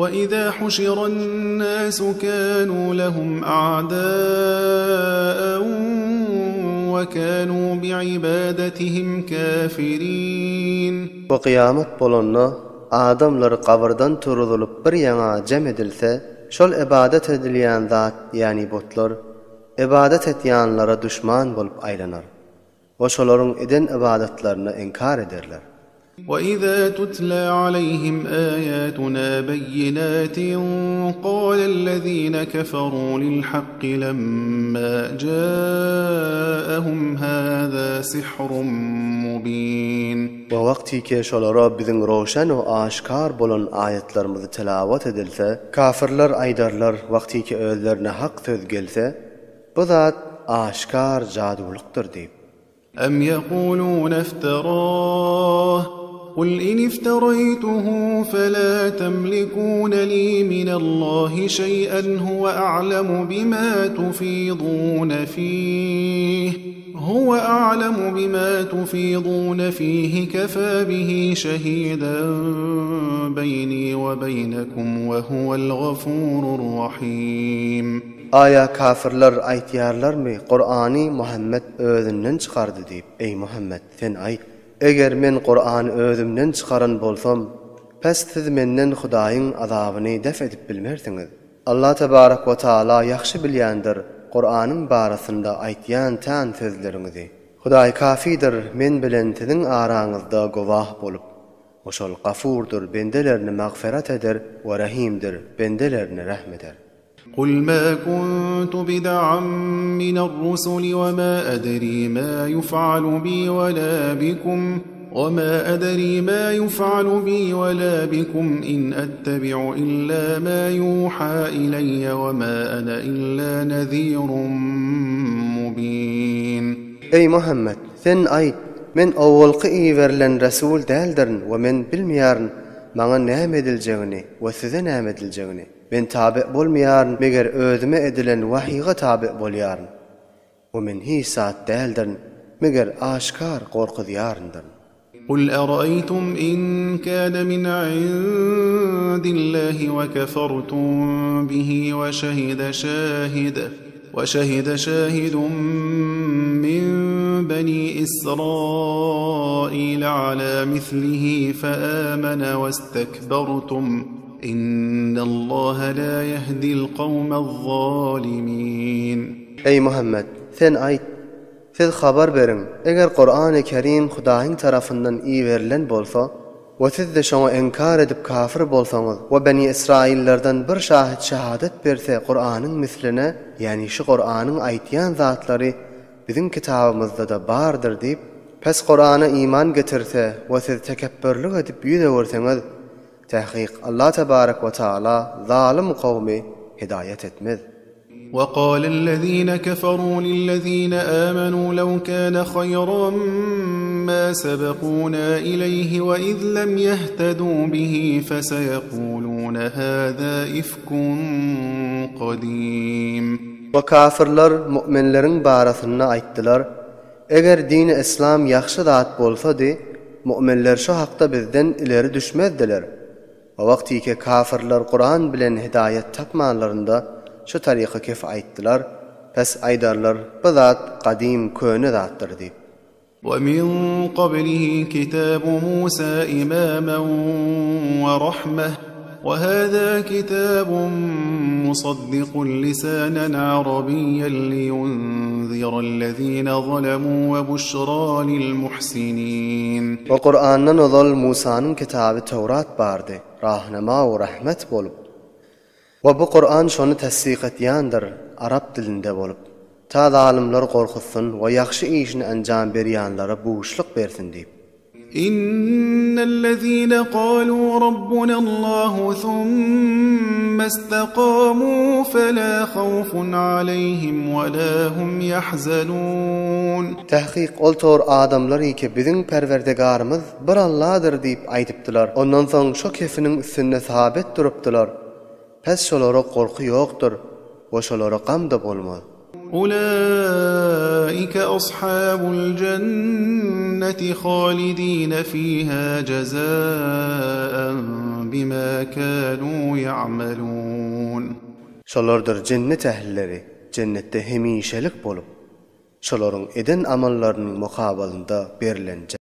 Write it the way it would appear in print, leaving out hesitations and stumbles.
وَإِذَا حُشِرَ النَّاسُ كَانُوا لَهُمْ أَعْدَاءً وَكَانُوا بِعِبَادَتِهِمْ كَافِرِينَ. We kyýamat bolanda, adamlar gabyrdan turuzylyp bir ýaňa jem edilse, şol ybadat edilýän zat, ýagny butlar, ybadat etýänlere duşman bolup aýlanar. We şolaryň eden ybadatlaryny inkar ederler. وَإِذَا تُتْلَىٰ عَلَيْهِمْ آيَاتُنَا بَيِّنَاتٍ قَالَ الَّذِينَ كَفَرُوا لِلْحَقِّ لَمَّا جَاءَهُمْ هَٰذَا سِحْرٌ مُّبِينٌ. We wagtyky şolara biziň röwşen we aşgar bolan aýatlarymyzy tilawat edilse, kafirler aýdarlar, wagtyky özlerine hak söz gelse, Bu zat aşgar jadulykdyr diýip. Em ýekulune ifterah, kul in iftereytuhu fela temlikune li minallahi şeý'en huwe a'lemu bima tufidune fih, huwe a'lemu bima tufidune fihi kefa bihi şehiden beýni we beýnekum we huwel gafurur rahim. Aýa kafirler aýtýarlarmy, Kurany Muhammet özünden çykardy diýip? Eý, Muhammet, sen aýt, Eger men Kurany özümden çykaran bolsam, pes siz menden Hudaýyň azabyny def edip bilmersiňiz. Allah tebarek we taala ýagşy bilýändir Kuranyň barasynda aýtýan tän sözleriňizi. Hudaý kafidir men bilen siziň araňyzda gowah bolup. O şol Gafurdyr, bendelerine magferat eder we Rahimdir, bendelerine rehm eder. Kul ma kuntu bid'an mine'r-rusuli we ma edri ma yuf'alu bi we la bikum we ma edri ma yuf'alu bi we la bikum in ettebi'u illa ma yuha ileýe we ma ene illa nezirun mubin. Eý, Muhammet! Sen aýt, Men owalky iberilen resul däldirin we men bilmeýärin maňa näme ediljegini we size näme ediljegini. Men tabe bolmaýaryn, meger özüme edilen wahyga tabe bolýaryn. We men hiç zat däldirin, meger aşgär gorkuzýaryndyryn. Kul araýtum in kana min indillahi we kefertum bihi we şehide şahid we şehide şahidun min beni Israil ala mislihi fe amene westekbertum. Innallaha la yehdil kawmez-zalimin. Eý, Muhammet! Sen aýt, Siz habar beriň, eger Kurany Kerim Hudaýyň tarapyndan iberilen bolsa we siz-de şoňa inkar edip kafir bolsaňyz we Beni Israillerden bir şahit şahadat berse Kuranyň misline, ýagny şu Kuranyň aýtýan zatlary biziň kitabymyzda-da bardyr diýip, pes Kurana iman getirse we siz tekepbürlik edip ýüz öwürseňiz, Takyk Allah tebarek we taala zalym kowmy hidaýat etmez. وقال الذين كفروا للذين آمنوا لو كان خيرا ما سبقونا إليه وإذ لم يهتدوا به فسيقولون هذا إفك قديم. We kafirler mu'minleriň barasynda aýtdylar, Eger dini yslam ýagşy zat bolsady, mu'minler şu hakda bizden ileri düşmezdiler. O wagtyky kafirler Kuran bilen hidaýat tapmanlarynda şu taryka kef aýtdylar, pes aýdarlar bu zat gadym köne zatdyr diýip. وَمِن قَبْلِهِ كِتَابُ مُوسَى إِمَامًا وَرَحْمَةً وَهَذَا كِتَابٌ مُصَدِّقٌ لِسَانًا عَرَبِيًّا لِيُنذِرَ الَّذِينَ ظَلَمُوا وَبُشْرَى لِلْمُحْسِنِينَ. We Kurandan ozal Musanyň kitaby Töwrat bardy, rahnama we rahmet bolup. We bu Kuran şony tassyk etýändir, arap dilinde bolup. Ta zalymlary gorkuzsyn we ýagşy işini enjam berýänlere buşluk bersin diýip. Innellezine galu rabbunallahu thummestakamu fela havfun aleyhim we la hum yahzanun. Tahkyk ol tor adamlar ki biziň Perwerdigarymyz bir Alladyr diýip aýdypdylar. Ondan soň şo kefiniň üstünde sabit durupdylar. Pes şolara gorky ýokdur we şolara gam-da bolmaz. Ulaika ashabul jenneti halidine fiha jazaen bima kanu ya'malun. Şolardyr jennet ählileri, jennetde hemişelik bolup, şolaryň eden amallarynyň mukabalynda berlen.